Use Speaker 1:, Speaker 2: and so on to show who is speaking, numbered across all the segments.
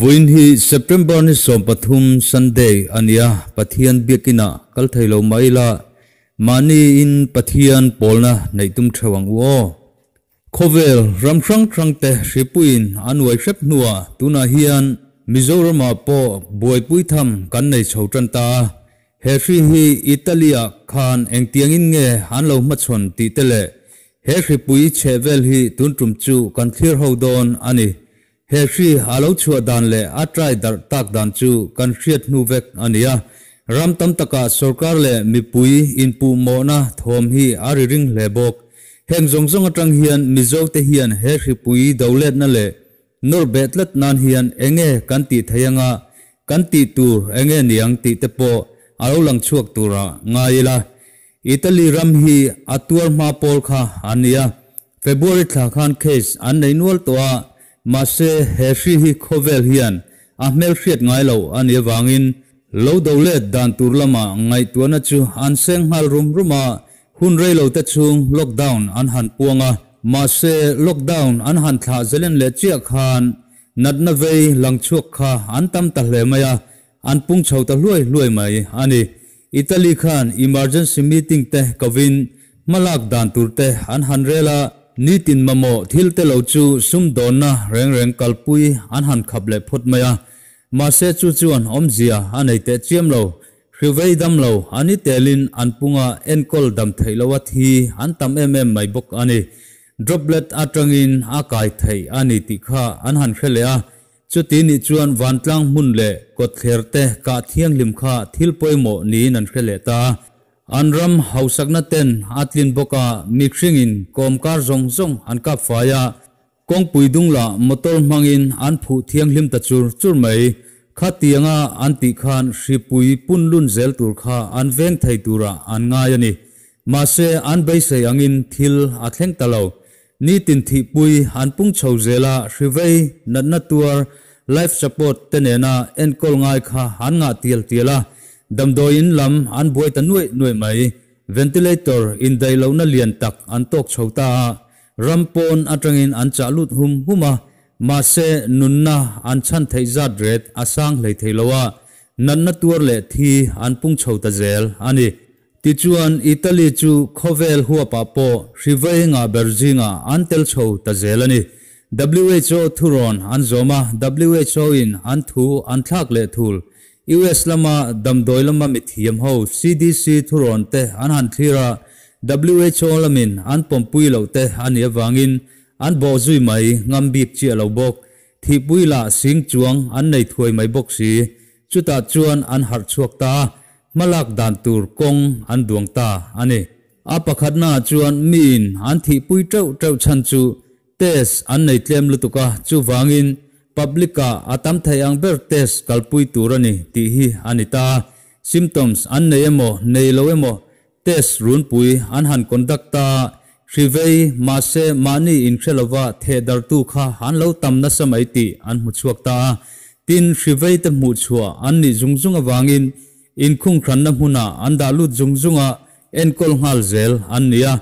Speaker 1: Vawiin hi September ni 13 Sunday a ni a, Pathian biakinah kal thei lo mah ila mahni in Pathian pawlna neih tum theuh ang u aw. Khawvel ram hrang hrang te hripuiin an uai hrep hnuah tunah hian Mizoramah pawh buaipui tham kan nei chho tan ta a, He hri hi Italy-ah khan engtiangin nge an lo hmachhawn tih te leh he hripui chheh vel hi tun tum chu kan thlir ho dawn a ni. He hri a lo chhuah dan leh a trai darh tak dan chu kan hriat hnu vek a ni a. Ram tam takah sorkar leh mipui inpuhmawhna thawm hi a ri ring hle bawk. Heng zawng zawng atang hian Mizote hian he hripui doletna leh Nawr beh tlat nan hian enge kan tih thei anga kan tih tur enge niang tih te pawh a lo lang chhuak tura ngai ila. Italy ram hi a tuar hma pawl kha an ni a, February thla khan case an nei nual tawh a, mahse he hri hi khawvel hian a hmelhriat ngai lo a nih avangin lo do let dan tur lama ngaihtuahna chu an seng nghal rum rum a, Hun rei lo te chhung lockdown an han puang a, mahse lockdown an han thlah zelen leh chiah khan natna vei lang chhuak kha an tam ta hle mai a, an pung chho ta hluai hluai mai a ni. Italy khan emergency meeting te kovin hmalak dan tur te an han rel a, nitin mamawh thil te lo chu sumdawnna reng reng kalpui an han khap leh phawt mai a, mahse chu chuan awmzia a nei teh chiam lo. Hrivei dam lo an i telin an punga enkawl dam theih loh a thi an tam em em mai bawk a ni. Droplet atangin a kai theih a ni tih kha an han hre leh a, chuti nih chuan vantlang hmun leh kawtthler te kah thianghlim kha thil pawimawh niin an hre leh ta a. An ram hausakna ten a tlin bawk a, mihringin kawmkar zawng zawng an kap fai a, Kawngpui dung lah motor hmangin an phuh thianghlim ta chur chur mai. Khatianga an tih khan hripui pun lun zel tur kha an veng thei turah an ngai a ni. Mahse an beisei angin thil a thleng ta lo. Nitin thihpui an pung chho zel a, hrivei, natna tuar, life support te nena enkawl ngai kha an ngah tial tial a, damdawiin lam an buai ta nuaih nuaih mai. Ventilator indaih lohna lian tak an tawk chho ta a, Ram pawn atangin an chah lut hum hum a, mahse nunna an chhan theih zat ret a sang hlei thei lo a, natna tuar leh thi an pung chho ta zel a ni. Tichuan Italy chu khawvel huapah pawh hri vei ngah ber zingah an tel chho ta zel a ni. WHO thurawn an zawm a, WHO in an thu an thlak leh thul. US lama damdawi lama mithiam ho CDC thurawn te an han thlir a, WHO lamin an pawmpui loh te a nih avangin an bawh zui mai ngam bik chiah lo bawk. Thihpui lah sing chuang an nei thuai mai bawk si. Chutah chuan an harh chhuak ta a, hmalak dan tur kawng an duang ta a ni. A pakhatnaah chuan miin an thihpui teuh teuh chhan chu Test an nei tlem lutuk a, chuvangin public-ah a tam thei ang ber test kalpui tur a ni tih hi a ni ta. Symptoms an nei emaw, nei lo emaw test runpui an han conduct ta a, hri vei, mahse mahni inhre lova thehdartu kha an lo tam nasa mai tih an hmu chhuak ta a. Tin, hri vei te hmuh chhuah an nih zung zung avangin inkhunghranna hmunah an dah lut zung zung a, enkawl nghal zel an ni a.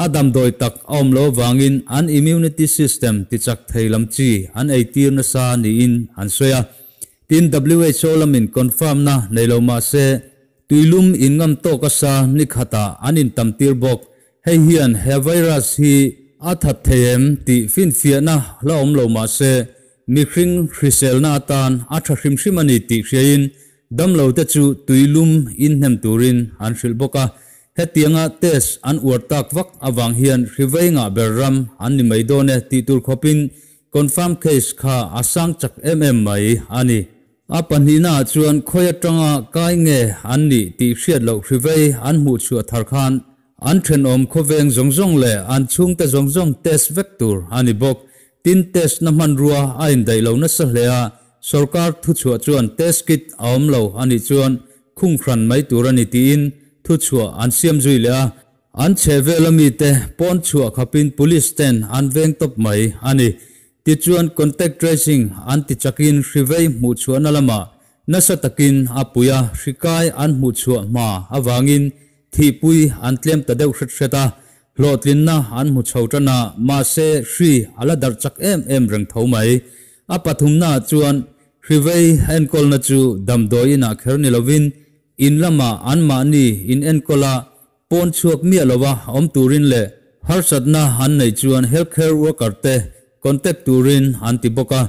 Speaker 1: A damdawi tak a awm lo avangin an immunity system tichak thei lam chi an eitir nasa niin an sawi a. Tin, WHO lamin confirm na nei lo mah se, tuilum inngam tawk a sa ni khatah an intamtir bawk. Hei hian he virus hi a that thei em tih finfiahna la awm lo mah se, mihring hriselna atan a tha hrim hrim a ni tih hriain damlo te chu tuilum inhnem turin an hrilh bawk a. Hetianga test an uar tak vak avang hian hri vei ngah ber ram an ni mai dawn e tih tur khawpin confirm case kha a sang chak em em mai a ni. A pahnihnaah chuan khawi atanga kai nge an nih tih hriat loh hri vei an hmuh chhuah thar khan an thenawm khawveng zawng zawng leh an chhungte zawng zawng test vek tur a ni bawk. Tin, test na hmanrua a indaih lo nasa hle a, sorkar thuchhuah chuan test kit a awm lo a nih chuan khung hran mai tur a ni tiin thuchhuah an siam zui leh a, an chhe vel ami te pawn chhuah khapin police ten an veng tawp mai a ni. Tichuan contact tracing an ti chakin hri vei hmuh chhuahna lamah nasa takin a pui a, hri kai an hmuh chhuah hma avangin. Thihpui an tlem ta deuh hret hret a, hlawhtlinna an hmu chho tan a, mahse hri a la darh chak em em reng tho mai. A pathumnaah chuan hrivei enkawlna chu damdawi inah kher ni lovin in lamah anmahni in enkawl a, pawn chhuak miah lova awm turin leh harsatna an neih chuan healthcare worker te contact turin an ti bawk a.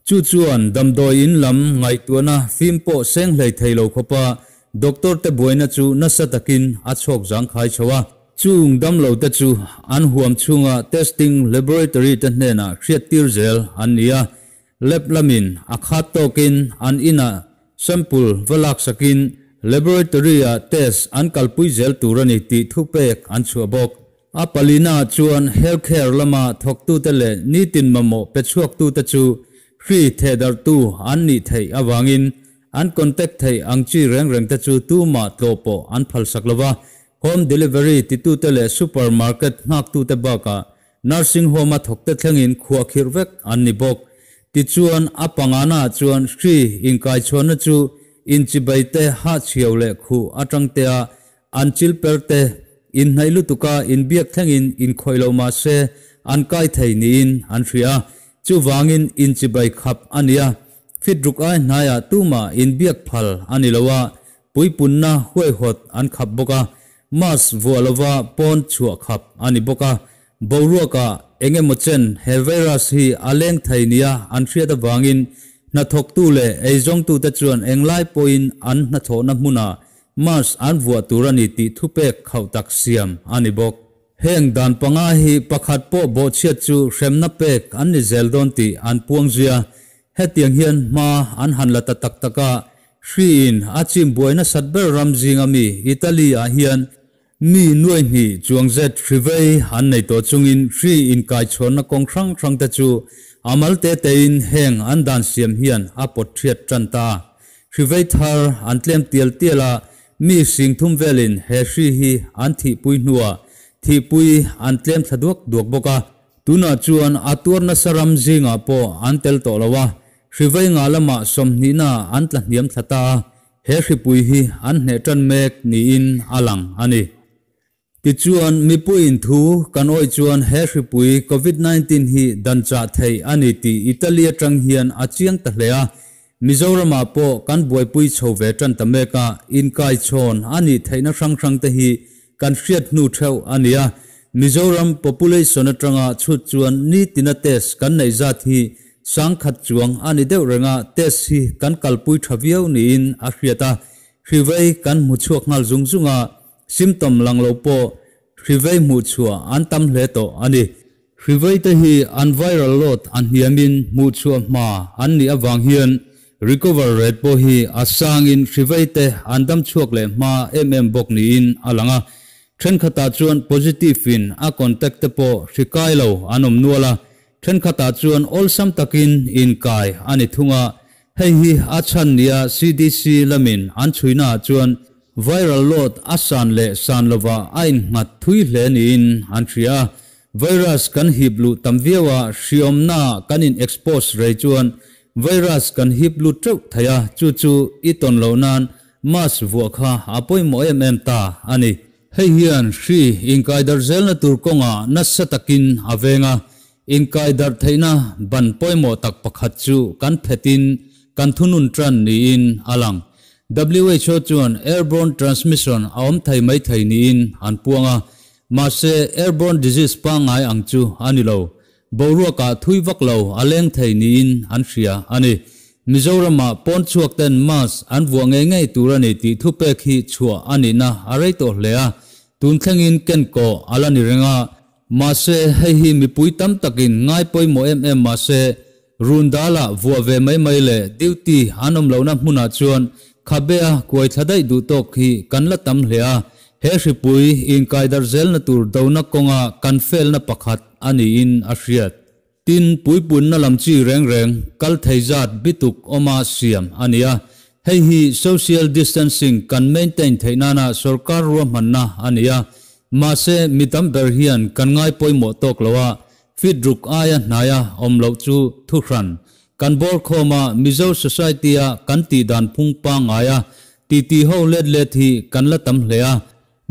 Speaker 1: Chu chuan damdawi in lam ngaihtuahna fim pawh seng hlei thei lo khawpa doctor te buaina chu nasa takin a chhawk zangkhai chho a. Chung damlo te chu an huam chhunga testing laboratory te hnenah hriattir zel an ni a, lab lamin a khat tawkin an inah sample va laksakin laboratory ah test an kalpui zel tur a ni tih thupek an chhuah bawk. A palina chuan healthcare lama thawktute leh nitin mamawh pe chhuaktute chu hri thehdarhtu an nih theih avangin an contact theih ang chi reng rengte chu tumah tlawh pawh an phalsak lo va. Home delivery titute leh supermarket nghaktute bakah nursing home-a thawkte thlengin khuahkhirh vek an ni bawk. Tichuan, a pangana chuan hri inkaichhuanna chu inchibaite hahchhiau leh khuh atangtea An chil per te, inhnaih lutuka inbiak thlengin inkhawih lo mah se an kai thei niin an hria. Chuvangin inchibai khap a nia. Fit ruk ai hnaiah tumah inbiak phal a ni lo a, puipunna huaihawt an khap bawk a, mask vuah lova pawn chhuah khap a ni bawk a. Boruakah eng emaw chen he virus hi a leng thei nia an hriat avangin hnathawktu leh eizawngtute chuan englai pawhin an hnathawhna hmunah Mask an vuah tur a ni tih thupek khauh tak siam a ni bawk. Heng dan panga hi pakhat pawh bawhchhiat chu hremna pek an ni zel dawn tih an puang zui a, hetiang hian hma an han la ta tak tak a, hri in a chim buai nasat ber ram zinga mi Italy ah hian mi nuai hnih chuang zet hri vei an nei tawh chungin hri inkaichhawnna kawng hrang hrang te chu a mal te tein heng an dan siam hian a pawt thiat tan ta. Hri vei thar an tlem tial tial a, mi hring thum velin he hri hi an thihpui hnuah thihpui an tlem thla duak duak bawk a. Tunah chuan a tuar nasa ram zingah pawh an tel tawh lo a, hri vei ngah lamah sawmhnihna an tla hniam thla ta a, he hripui hi an hneh tan mek niin a lang a ni. Tichuan, mipuiin thu kan awih chuan he hripui Covid 19 hi dan chah theih a ni tih Italy atang hian a chiang ta hle a. Mizoramah pawh kan buaipui chho ve tan ta mek a, inkaichhawn a nih theihna hrang hrang te hi kan hriat hnu theuh a ni a. Mizoram population atanga chhut chuan nitina test kan neih zat hi sangkhat chuang a ni deuh reng a, test hi kan kalpui tha viau niin a hriat a. Hrivei kan hmu chhuak nghal zung zung a, Symptom lang lo pawh hrivei hmuh chhuah an tam hle tawh a ni. Hrivei te hi an viral load a hniamin hmuh chhuah hma an nih avang hian recover rate pawh hi a sangin hrivei te an dam chhuak leh hma em em bawk niin a lang a. Thenkhatah chuan positive in a contact te pawh hri kai lo an awm nual a, thenkhatah chuan awlsam takin inkai a ni thung a. Hei hi a chhan nia CDC lamin an chhuinaah chuan Viral load a san leh san lovah a innghat thui hle niin an hria a. Virus kan hip luh tam viau a, hriawmnaah kan in expose rei chuan virus kan hip lut teuh thei a, chu chu i tawn loh nan mask vuah kha a pawimawh em em ta a ni. Hei hian hri inkaidarh zelna tur kawngah nasa takin a veng a, inkaidarh theihna ban pawimawh tak pakhat chu kan phetin kan thunun tan niin a lang. WHO chuan airborne transmission a awm thei mai thei niin an puang a, mahse airborne disease pangngai ang chu a ni lo. Boruakah thui vak lo a leng thei niin an hria a ni. Mizoramah pawn chhuak ten mask an vuah ngei ngei tur a ni tih thupek hi chhuah a nihna a rei tawh hle a, tun thlengin ken kawh a la ni reng a. Mahse hei hi mipui tam takin ngai pawimawh em em mahse Rundala vuah ve mai mai leh duty an awm lohna hmunah chuan khabea kuai thla daih duh tawk hi kan la tam hle a, he hripui inkaidarh zelna tur dona kawnga kan felna pakhat a niin a hriat. Tin, puipunna lam chi reng reng kal thei zat bituk awma siam a ni a, hei hi social distancing kan maintain theih nana sorkar ruahmanna a ni a, mahse mi tam ber hian kan ngai pawimawh tawk lo a, Fit ruk aia hnaia awm loh chu thuhran. Kan bawr khawm a, Mizo society-a kan tih dan phung pangngai a, titi ho let let hi kan la tam hle a.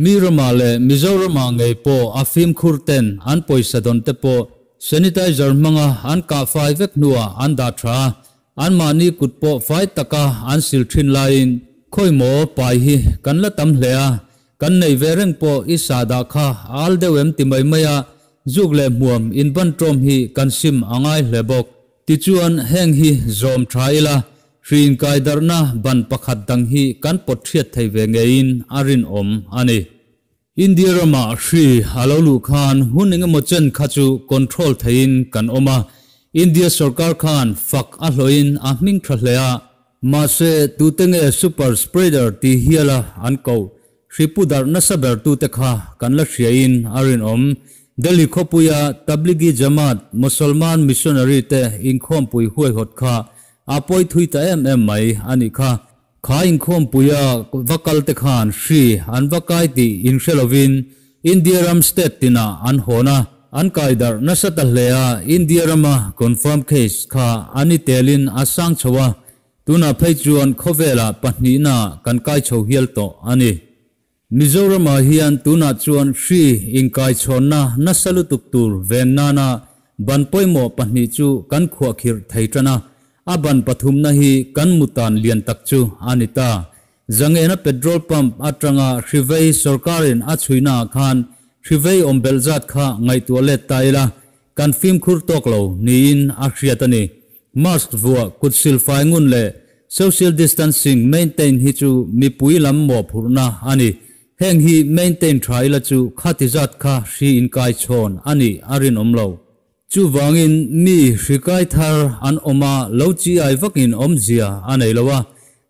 Speaker 1: Mi ramah leh Mizoramah ngei pawh a fimkhur ten an pawisa dawn te pawh sanitizer hmanga an kah fai vek hnuah an dah tha a, anmahni kut pawh fai taka an sil thin laiin khawi maw pai hi kan la tam hle a, kan neih ve reng pawh i sahdah kha a al deuh em ti mai mai a, zuk leh hmuam inban ṭawm hi kan sim a ngai hle bawk. Tichuan heng hi zawm tha ila, hri inkaidarhna ban pakhat dang hi kan pawt hriat thei ve ngeiin a rinawm a ni. India ramah hri a lo luh khan hun engemaw chen kha chu control theiin kan awm a, India sorkar khan fak a hlawhin a hming tha hle a, mahse tute nge super spreader ti hiala an koh Hri pu darh nasa ber tute kha kan la hriain a rinawm. Delhi khawpuia Tablighi Jamaat Mosolman missionary te inkhawmpui huaihawt kha a pawi thui ta em em mai a nih kha. Kha inkhawmpuia va kal te khan hri an va kai tih inhre lovin India ram state tinah an hawn a, an kai darh nasa ta hle a, India rama confirm case kha a ni telin a sang chho a, Tunah phei chuan khawvelah pahnihna kan kai chho hial tawh a ni. Mizoramah hian tunah chuan hri inkaichhawnna nasa lutuk tur ven nana ban pawimawh pahnih chu kan khuahkhirh thei tan a, a ban pathumna hi kan mutan lian tak chu a ni ta. Zangena petrol pump atanga hri vei sorkarin a chhuinaah khan hri vei awm belh zat kha ngaihtuah let ta ila, kan fimkhur tawk lo niin a hriat a ni. Mask vuah, kut sil fai ngun leh social distancing maintain hi chu mipui lam mawhphurhna a ni. Heng hi maintain tha ila chu khati zat kha hri inkai chhawn a nih a rinawm lo. Chuvangin mi hri kai thar an awm a, lo chi ai vakin awmzia a nei lo a.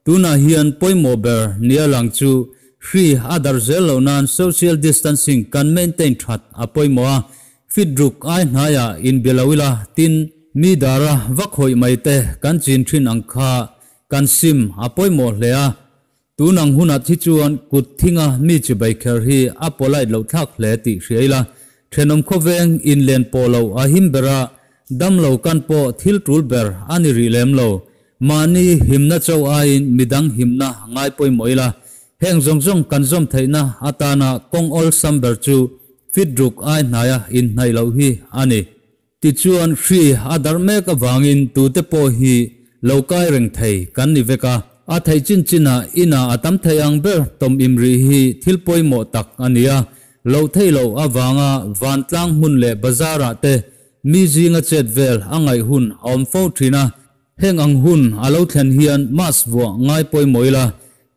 Speaker 1: Tunah hian pawimawh ber nia lang chu hri a darh zel loh nan social distancing kan maintain that a pawimawh a, fit ruk ai hnaiah inbia lo ila tin mi dara va khawih mai te kan chin thin ang kha kan sim a pawimawh hle a. Tun ang hunah thi chuan kut thinga mi chibai kher hi a polite loh thlak hle tih hria ila, thenawm khawveng inlen pawh lo a him ber a, damlo kan pawh thil tul ber a ni rih lem lo. Mahni himna chauh aiin midang himna ngai pawimawh ila, heng zawng zawng kan zawm theihna atana kawng awlsam ber chu fit ruk ai hnaia inhnaih loh hi a ni. Tichuan hri a darh mek avangin tute pawh hi lo kai reng thei kan ni vek a, a theih chin chinah inah a tam thei ang ber tawm imrih hi thil pawimawh tak a ni a, loh theih loh avanga vantlang hmun leh bazar-ah te mi zinga chet vel a ngaih hun a awm fo thin a, heng ang hun a lo thlen hian mask vuah ngai pawimawh ila,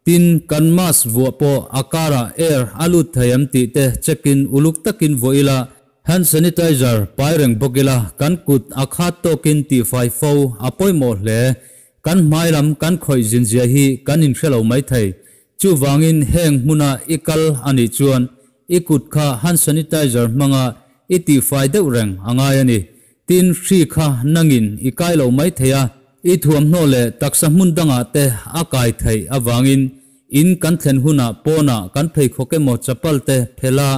Speaker 1: tin kan mask vuah pawh a karah air a lut thei em tih te check in uluk takin vuah ila, hand sanitizer pai reng bawk ila, kan kut a khat tawkin tihfai fo a pawimawh hle. Kan hmai lam kan khawih zinzia hi kan inhre lo maithei. Chuvangin heng hmuna i kal a nih chuan i kut kha hand sanitizer hmanga i tihfai deuh reng a ngai a ni. Tin, hri kha nangin i kai lo mai thei a, i thuamhnaw leh taksa hmun dangah te a kai theih avangin in kan thlen hunah pawnah kan pheikhawk emaw chapal te phelh a,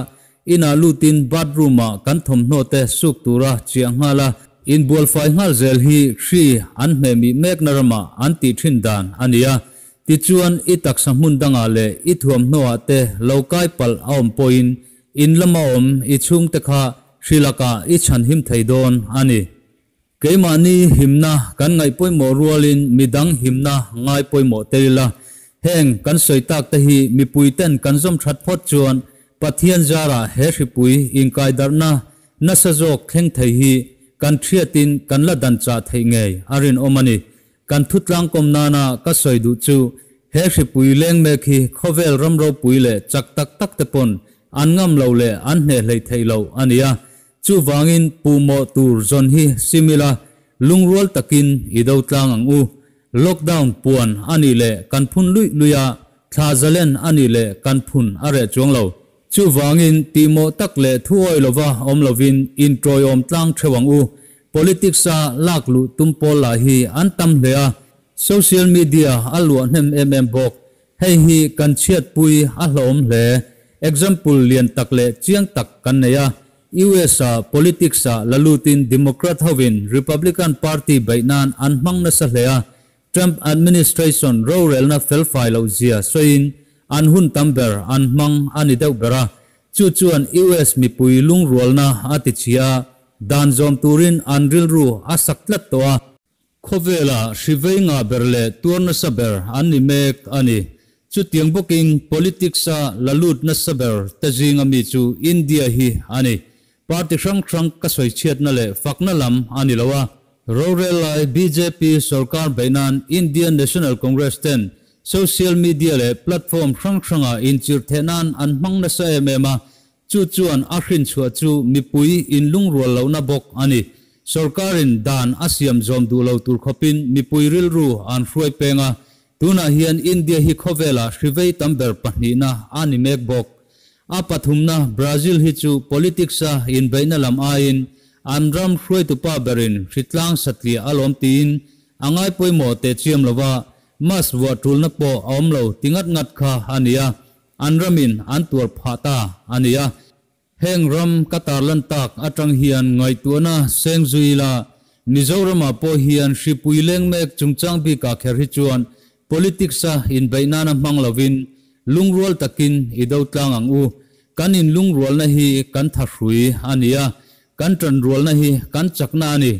Speaker 1: inah lutin bathroom ah kan thawmhnaw te suk tura chiah nghal a, inbualfai nghal zel hi hri an hmehmih mekna ramah an tih thin dan a ni a. Tichuan, i taksa hmun dangah leh i thuamhnawah te lo kai palh a awm pawhin in lama awm i chhungte kha hri lakah i chhanhim thei dawn a ni. Keimahni himna kan ngaih pawimawh rualin midang himna ngai pawimawh tel ila, heng kan sawi tak te hi mipui ten kan zawm that phawt chuan Pathian zarah he hripui inkaidarhna nasa zawk thleng thei hi kan thiatin kan la dan chah theih ngei a rinawm a ni. Kan thutlang kawm nana ka sawi duh chu he hripui leng mek hi khawvel ram ropui leh chak tak tak te pawn an ngam lo leh an hneh hleih theih loh a ni a. Chuvangin puhmawh tur zawn hi sim ila, lungrual takin i do tlang ang u. Lockdown puan a nih leh kan phun luih luih a, thla zalen a nih leh kan phun a reh chuang lo. Chuvangin tihmawh tak leh thuawi lova awm lovin intawiawm tlang theuh ang u. Politics-a lak luh tum pawl lah hi an tam hle a, social media a luah hnem em em bawk. Hei hi kan chhiatpui a hlauhawm hle. Example lian tak leh chiang tak kan nei a, US-a politics-a la lutin Democrat hovin Republican Party beih nan an hmang nasa hle a, Trump administration rorelna felfai loh zia sawiin an hun tam ber an hmang a ni deuh ber a. Chu chuan US mipui lungrualna a ti chhia a, dan zawm turin an rilru a sak tlat tawh a. Khawvela hri vei ngah ber leh tuar nasa ber an ni mek a ni. Chutiang bawkin politics-a la lut nasa ber te zinga mi chu India hi a ni. Party hrang hrang ka sawi chhiatna leh fakna lam a ni lo a. Rorel lai bjp sorkar beih nan Indian National Congress ten social media leh platform hrang hranga inchirh theh nan an hmang nasa em em a, Chu chuan a hrinchhuah chu mipui inlungrual lohna bawk a ni. Sorkarin dan a siam zawm duh lo tur khawpin mipui rilru an hruai peng a, tunah hian India hi khawvelah hrivei tam ber pahnihna a ni mek bawk. A pathumna Brazil hi chu politics-a inbeihna lam aiin an ram hruaitupa berin hritlang satliah a lawm tiin a ngaipawimawh tehchiam lova, mask vuah tulna pawh a awm lo ti ngat ngat kha a ni a. An ramin an tuar phah ta a ni a. Heng ram ka tarlan tak atang hian ngaihtuahna seng zui ila, Mizoramah pawh hian hripui leng mek chungchang bikah kher hi chuan politics-a inbeih nana hmang lovin lungrual takin i do tlang ang u. Kan inlungrualna hi kan thahrui a ni a, kan tanrualna hi kan chakna a ni.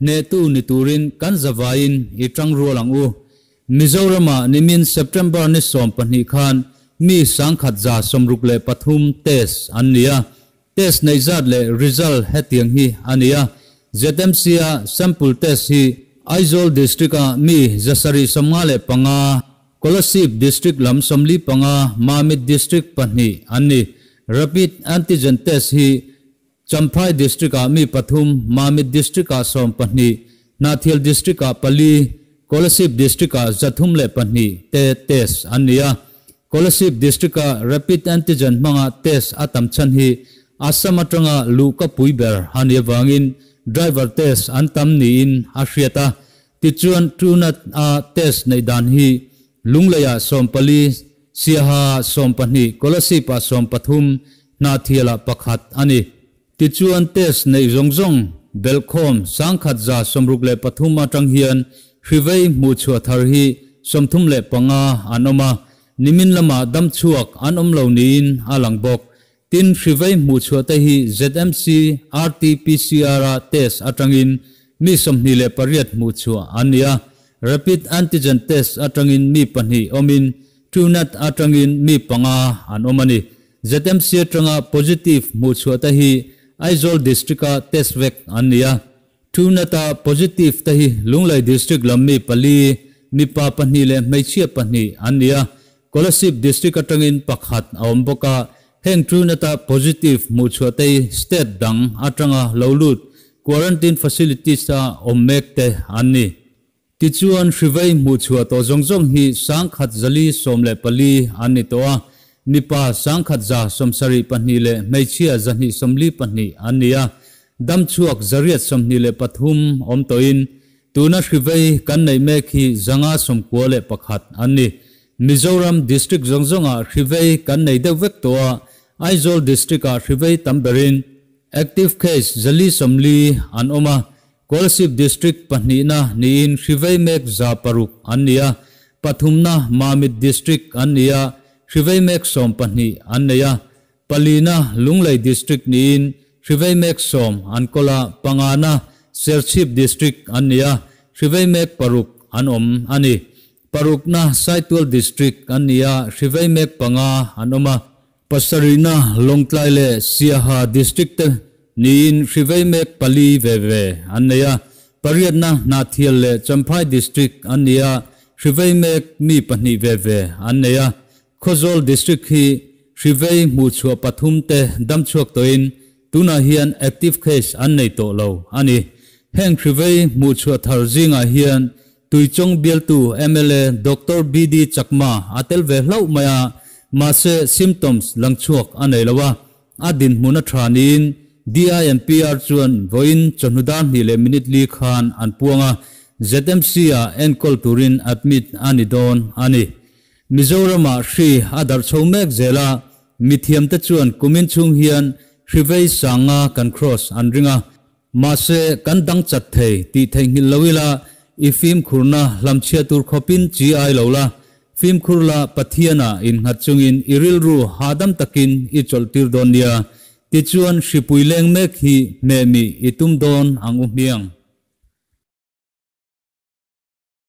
Speaker 1: Hnehtu ni turin kan zavaiin i tangrual ang u. Mizoramah nimin September ni 12 khan mi 1163 test an ni a, test neih zat leh result hetiang hi a ni a, ZMC-a sample test hi Aizawl District-a mi 755, Kolasib District lam 45, Mamit District pahnih an ni. Rapid Antigen test hi Champhai District-ah mi pathum, Mamit District-ah 12, Hnahthial District-ah pali, Kolasib District-ah 302 te test an ni a. Kolasib District-a Rapid Antigen hmanga test a tam chhan hi Assam atanga luhka pui ber a nih avangin driver test an tam niin a hriat a. Tichuan Truenat-a test neih dan hi Lungleiah 14, Siaha 12, Kolasib-ah 13, Hnahthialah pakhat a ni. Tichuan test neih zawng zawng belhkhawm 1163 atang hian hrivei hmuhchhuah thar hi 35 an awm a, nimin lamah damchhuak an awm lo niin a lang bawk. Tin, hrivei hmuhchhuah te hi ZMC RT-PCR-a test atangin mi 28 hmuhchhuah an ni a, rapid antigen test atangin mi pahnih awmin Truenat atangin mi panga an awm a ni. ZMC atanga positive hmuhchhuah te hi Aizawl District-a test vek an ni a. Truenat-a positive te hi Lunglei District lam mi pali, mipa pahnih leh hmeichhia pahnih an ni a. Kolasib District atangin pakhat a awm bawk a, heng Truenat-a positive hmuhchhuah te hi state dang atanga lo lut quarantine facilities-a awm mek te an ni. Tichuan, hrivei hmuhchhuah tawh zawng zawng hi 1114 an ni tawh a, mipa 1172 leh hmeichhia 242 an ni a, damchhuak 823 awm tawhin, tuna hrivei kan neih mek hi 591 an ni. Mizoram District zawng zawngah hrivei kan nei deuh vek tawh a, Aizawl District-ah hrivei tam berin active case 440 an awm a, Kolasib District pahnihna niin hrivei mek 600 an ni a, pathumna Mamit District an ni a, hrivei mek 12 an nei a, palina Lunglei District niin hrivei mek 10 an kawl a, pangana Serchhip District an ni a, hrivei mek paruk an awm a ni. Parukna Saitual District an ni a, hrivei mek panga an awm a. Pasarihna Lawngtlai leh Siaha District te niin hrivei mek pali ve ve an nei a, pariatna Hnahthial leh Champhai District an ni a, hrivei mek mi pahnih ve ve an nei a. Khawzawl District hi hrivei hmuhchhuah pathum te damchhuak tawhin tunah hian active case an nei tawh lo a ni. Heng hrivei hmuhchhuah thar zingah hian Tuichawng bialtu mla Doctor BD Chakma a tel ve hlauh mai a, mahse symptoms langchhuak a nei lo a, a dinhmun a tha niin DIMPR chuan vawiin chawhnu dar hnih leh minute li khan an puang a, ZMC-ah enkawl turin admit a ni dawn a ni. Mizoramah hri a darh chho mek zel a, mithiamte chuan kumin chhung hian hri vei sanga kan cross an ring a, Mahse, kan dang chat thei tih theihnghilh lo ila, i fimkhurna hlamchhia tur khawpin chi ai lo la. Fimkhur la, Pathianah innghat chungin i rilru hahdam takin i chawlhtir dawn nia. Tichuan hripui leng mek hi hmehmih i tum dawn ang u hmiang.